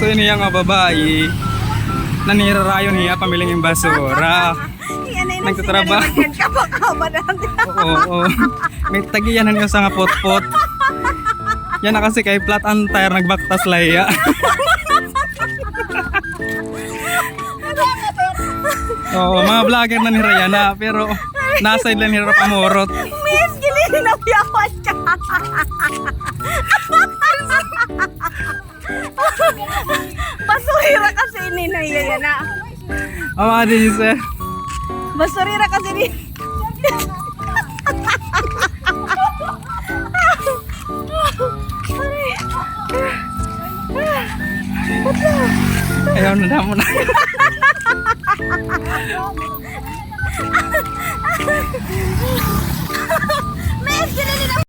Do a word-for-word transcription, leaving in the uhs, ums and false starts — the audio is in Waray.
Ini nga babaye, nanirarayo niya pamiling hin basura. Nagtatrabaho. Yan ay nagsinaliwag yan, kabakaba dati. Oo, oo. May tagiyan nga sa nga potpot. Yana kasi kay flat an tire, nagbaktas la hiya. Oo, mga vlogger na ni Rayana, pero nasa ila ni Rap Amorot. Miss, gilinaw yawan ka. Basurira kasi ini na iya yana. Ama, di, sir. Basurira kasi ini. Ayaw na, damo na.